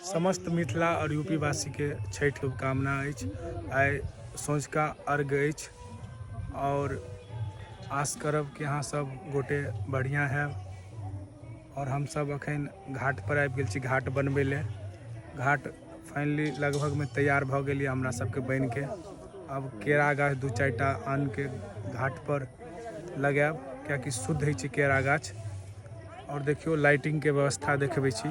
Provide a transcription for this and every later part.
समस्त मिथिला आओर यूपी वासीके छठि शुभकामना अछि। आइ सँझुका अर्घ अछि आओर आस करब कि अहाँ सब गोटे बढ़िआँ हैब। आओर हमसब अखन घाट पर आबि गेल छी घाट बनबै लए। घाट फाइनली लगभगमे तैयार भऽ गेल यऽ हमरा सबके बनिके। आब केरा गाछ 2-4 टा आनिके घाट पर लगायब, कियाकि शुद्ध होइ छै केरा गाछ। आओर देखियौ लाइटिंगके व्यवस्था देखबै छी,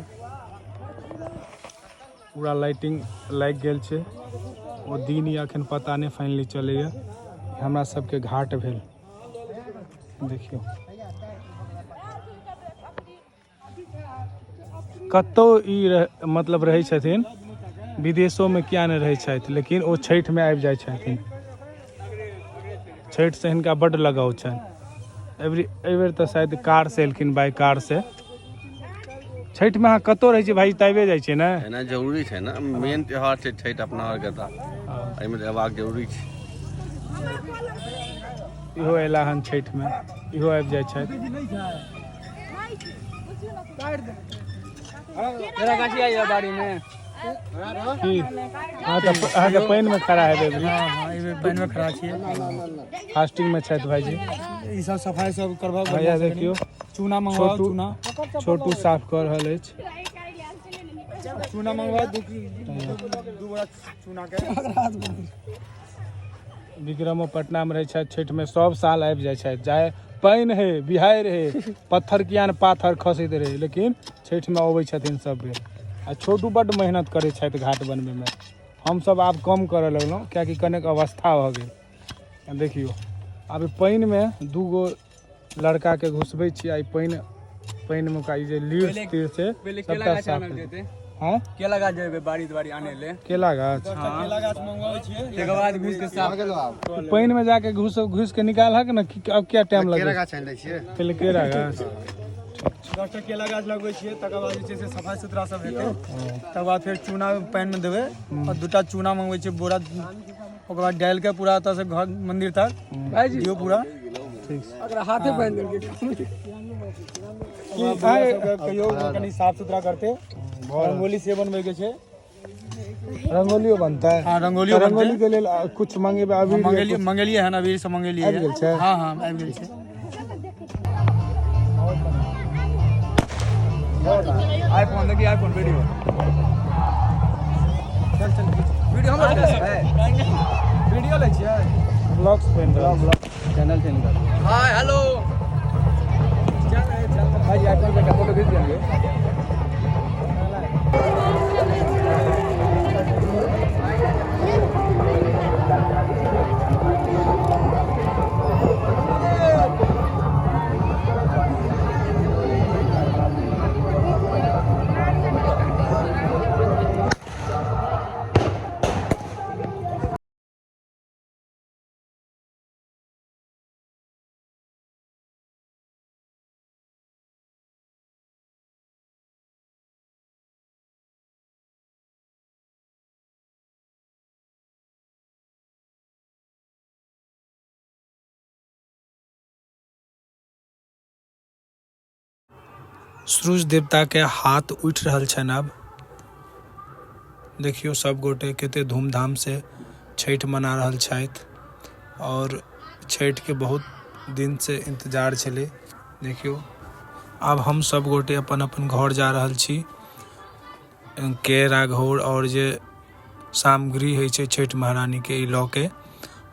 पूरा लाइटिंग लागि गेल छै। ओ दिन या अखन पता नहि फाइनली चलैए। हमरा सबके घाट भेल, देखियौ कतौ ई मतलब रहै छथिन विदेशोमे किया नहि रहै छथि, लेकिन ओ छठिमे आबि जाइ छथिन। छठिसँ हिनका बड्ड लगाव छनि। एहिबेर तऽ शायद कार से एलखिन, बाइ कार से। छठिमे अहाँ कतौ रहै छियै भाई, तऽ आबिए जाइ छियै ने? एना जरूरी छै ने, मेन त्योहार छै छठि अपना आरके, तऽ एहिमे तऽ अयबाक जरूरी छै। इहो अयला हन छठिमे, इहो आबि जाइ छथि। केरा गाछी आइए बाड़ी में की अहाँ तऽ अहाँके पानिमे खड़ा हेबै अबरी? हाँ हाँ, एहि पानिमे खड़ा छियै। फास्टिंगमे छथि भाईजी। ई सब सफाई सब करबाउ। भैया देखियौ, चूना मंगवाओ। छोटू चूना छोटू साफ कऽ रहल अछि। चूना मंगवाओ, 2 बोरा चूना के। विक्रमो पटनामे रहै छथि, छठिमे सब साल आबि जाइ छथि। चाहे पानि हे, बिहाड़ि हे, पत्थर किया ने पाथर खसैत रहै, लेकिन छठिमे अबै छथिन सब बेर। आ छोटू बड्ड मेहनत करै छथि घाट बनबैमे। हमसब आब कम करऽ लगलहुँ, कियाकि कनेक अवस्था भऽ गेल। आ देखियौ आब ई पानिमे 2 गो लड़काके घुसबै छी। आ ई पानिमे ओकरा ई जे लीड तीर छै पहिले केला सबटा गाछ साफ आनल कऽ जेतै। हँ, केला गाछ जेबै बाड़ी दुआरी आनै ले। केला गाछ, केला गाछ मंगवाबै छियै, तकर बाद घुसि के साफ पानि में जाके घुस घुस के निकालहक ने कि अब क्या टाइम केरा लगे गाछ आनि दै छियै पहिले केरा गाछ। 10टा केला गाछ लगबै छियै, तकर बाद जे छै से सफाइ सुथरा सब हेतै, तकर बाद फेर चूना पानिमे देबै। आओर 2टा चूना मंगबै छियै बोरा, ओकर बाद डालि के पूरा ओतऽ से घर मंदिर तक दियौ पूरा। ठीक छै। हाथे बान्हि देलकै। कहियो कनि साफ सुथरा करतै। रंगोली से बनबै के छै। रंगोलियो बनतै? हाँ, रंगोलियो तऽ रंगोली बनतै। के लेल कुछ मंगेबै अबीर या मंगेलिए, मंगेलिए हन, अबीर से मंगेलिए। आबि गेल छै? हाँ हाँ, आबि गेल छै। आईफोन देखिए, आईफोन वीडियो। चल चल, वीडियो हम वीडियो लै छियै। ब्लॉग्स बनि रहल छै। चैनल छै इनका। हाय हेलो, चल चल भाई, आईफोन पे फोटो खींच देंगे। सूरज देवता के हाथ उठि रहल छनि। आब देखियौ सब गोटे कते धूमधाम से छठि मना रहल छथि और छठि के बहुत दिन से इंतजार छलै। देखियौ आब हम सब गोटे अपन अपन घर जा रहल छी। केरा घौर और जे सामग्री होइ छै छठि महारानी के ई लऽ के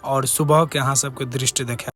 और सुबह के अहाँ सबके दृश्य देखायब।